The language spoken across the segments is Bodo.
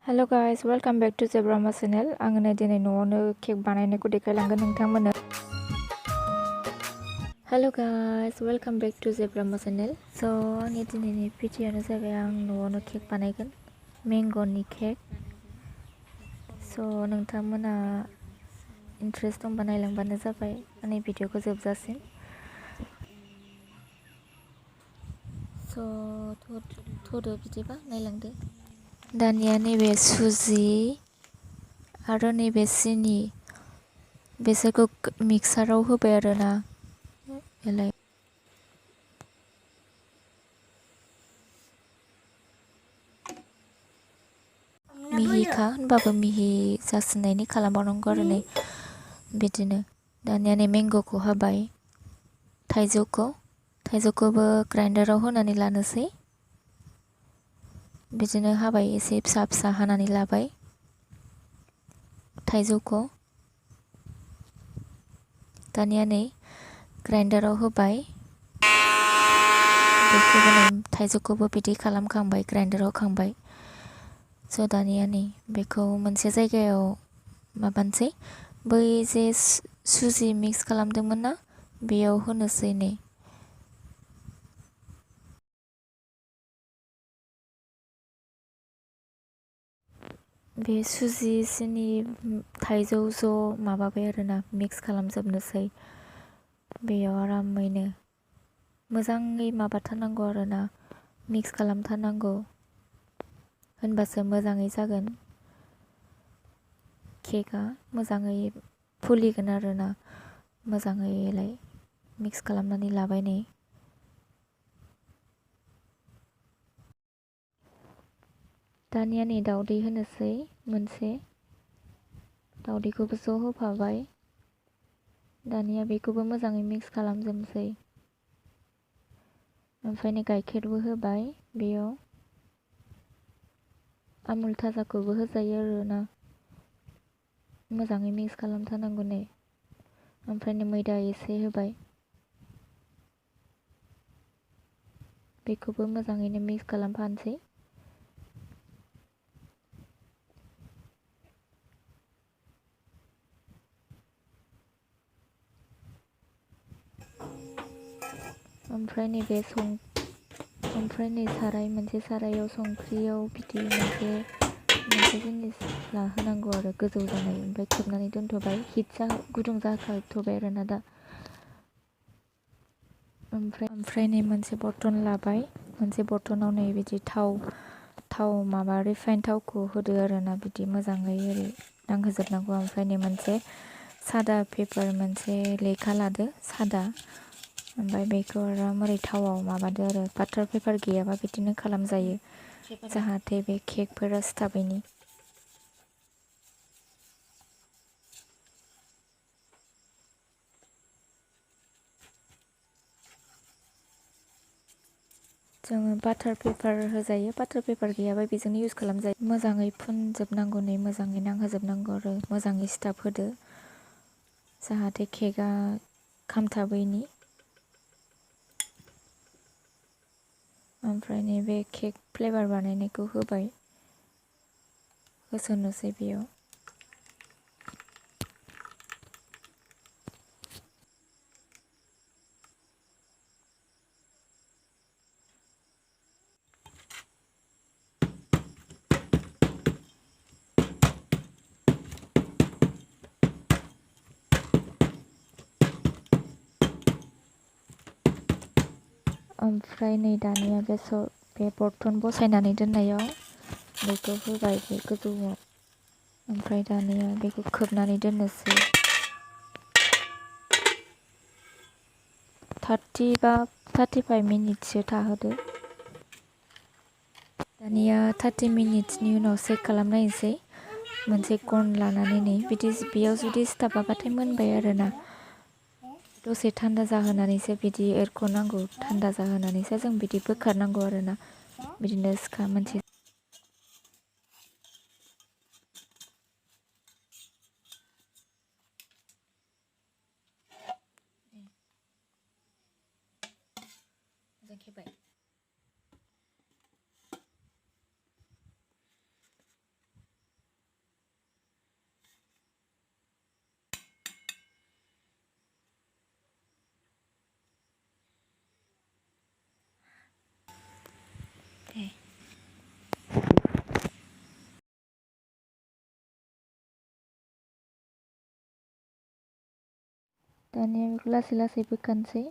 Hello guys welcome back to जेब्रामा चैनल आङो दिनै न'आवनो केक बानायनायखौ देखायलांगोन नोंथांमोननो। Hello guys welcome back to जेब्रामा चैनल। आंनि दिनैनि भिडिअ'आनो जाबाय आं न'आवनो केक बानायगोन मेंग'नि केक। नोंथांमोना इन्ट्रेस्ट दंबा नायलांबानो जाबाय आंनि भिडिअ'खौ जोबजासिम। थ'दो बिदिबा नायलांदो। दानिया नैबे सुजि आरो नैबे सिनि बेसोरखौ मिक्साराव होबाय आरोना। मिहिखा होनबाबो मिहि जासिनायनि खालामबावनांगौ आरो नै बिदिनो। दानिया नै मेंग'खौ होबाय, थाइजौखौबो ग्राइन्डाराव होनानै लानोसै। बिदिनो हाबाय, एसे फिसा फिसा हानानै लाबाय थाइजौखौ। दानिया नै ग्राइन्डाराव होबाय, थाइजौखौबो बिदि खालामखांबाय, ग्राइन्डाराव होखांबाय। दानिया नै बेखौ मोनसे जायगायाव माबानोसै, बै जे सुजि मिक्स खालामदोंमोन ना बेयाव होनोसै नै। बे सुजि सिनि थाइजौ ज' माबाबाय आरोना, मिक्स खालामजोबनोसै। बेयाव आरामैनो मोजाङै माबाथारनांगौ आरोना, मिक्स खालामथारनांगौ, होनबासो मोजाङै जागोन केकआ, मोजाङै फुलिगोन आरोना। मोजाङैलाय मिक्स खालामनानै लाबाय नै। दानिया नै दाउदै होनोसै मोनसे, दाउदैखौबो ज' होफाबाय। दानिया बेखौबो मोजाङै मिक्स खालामजोबनोसै। ओमफ्राय नै गाइखेरबो होबाय बेयाव, आमुल थाजाखौबो होजायो आरोना। मोजाङै मिक्स खालामथारनांगौ नै। ओमफ्राय नै मैदा एसे होबाय, बेखौबो मोजाङैनो मिक्स खालामफानोसै। ओमफ्राय नै मोनसे सारायाव संख्रियाव बिदि मोनसे जिनिस लाहोनांगौ आरो गोजौ जानाय, ओमफ्राय खोबनानै दोनथ'बाय, गुदुं जाखाथ'बाय आरोना दा। ओमफ्राय नै मोनसे बर्तन लाबाय, मोनसे बर्तनाव नै बिदि थाव माबा रिफाइन थावखौ होदो आरोना, बिदि मोजाङै ओरै नांहोजोबनांगौ। ओमफ्राय नै मोनसे सादा पेपार, मोनसे लेखा लादो सादा, ओमफ्राय बेखौ आराम ओरै थावआव माबादो आरो। बाटार पेपार गैयाबा बिदिनो खालामजायो, जाहाथे बे केकफोरा सिथाबैनि। जोङो बाटार पेपार होजायो, बाटार पेपार गैयाबा बेजोंनो इउज खालामजायो। मोजाङै फुनजोबनांगौ नै, मोजाङै नांहोजोबनांगौ आरो मोजाङै सिथाबहोदो, जाहाथे केकआ खामथाबैनि। ओमफ्राय नै बे केक फ्लेभार बानायनायखौ होसननोसै बेयाव। ओमफ्राय नै दानिया बे बर्तन बसायनानै दोननायाव बेखौ होबाय बे गोजौआव। ओमफ्राय दानिया बेखौ खोबनानै दोननोसै 30 बा 35 मिनिटसो थाहोदो। दानिया 30 मिनिट्सनि उनाव चेक खालामनायनोसै, मोनसे गन लानानै नै बेयाव जुदि सिथाबाबाथाय मोनबाय आरोना। दसे थान्दा जाहोनानैसो बिदि एरख'नांगौ, थान्दा जाहोनानैसो जों बिदि बोखारनांगौ आरोना, बिदिनो सिखा मोनसे। दानिया बेखौ लासै लासै बोखानोसै।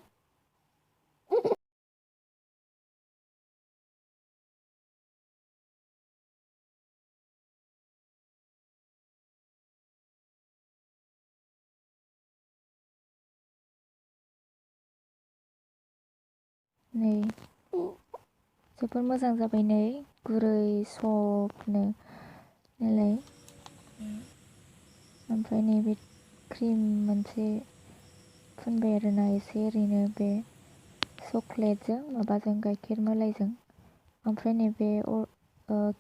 नै जोबोर मोजां जाबाय नै गुरै सफ्टनो नालाय। ओमफ्राय नैबे क्रिम मोनसे फुनबाय आरोना एसे ओरैनो बे चक्लेटजों माबाजों गाइखेर मोलायजों। ओमफ्राय नैबे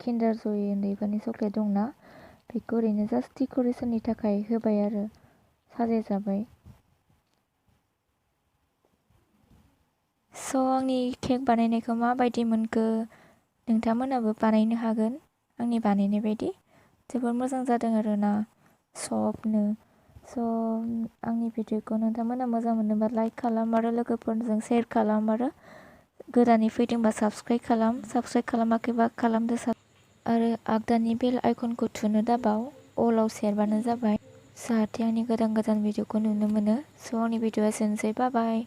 किन्डार जय उन्दैफोरनि चक्लेट दंना बेखौ ओरैनो जास्ट डेक'रेसननि थाखाय होबाय आरो साजायजाबाय। स' आंनि केक बानायनायखौ माबायदि मोनखो नोंथांमोनाबो बानायनो हागोन आंनि बानायनाय बायदि। जोबोर मोजां जादों आरोना सफ्टनो। स' आंनि भिडिअखौ नोंथांमोना मोजां मोनोबा लाइक खालाम आरो लोगोफोरजों शेयार खालाम आरो गोदानै फैदोंबा साबस्क्राइब खालामाखैबा खालामदो आरो आगदानि बेल आइकनखौ थुनो दाबाव अलाव सेरबानो जाबाय जाहाथे आंनि गोदान भिडिअखौ नुनो मोनो। स' आंनि भिडिअआ एसेनोसै, बाय बाय।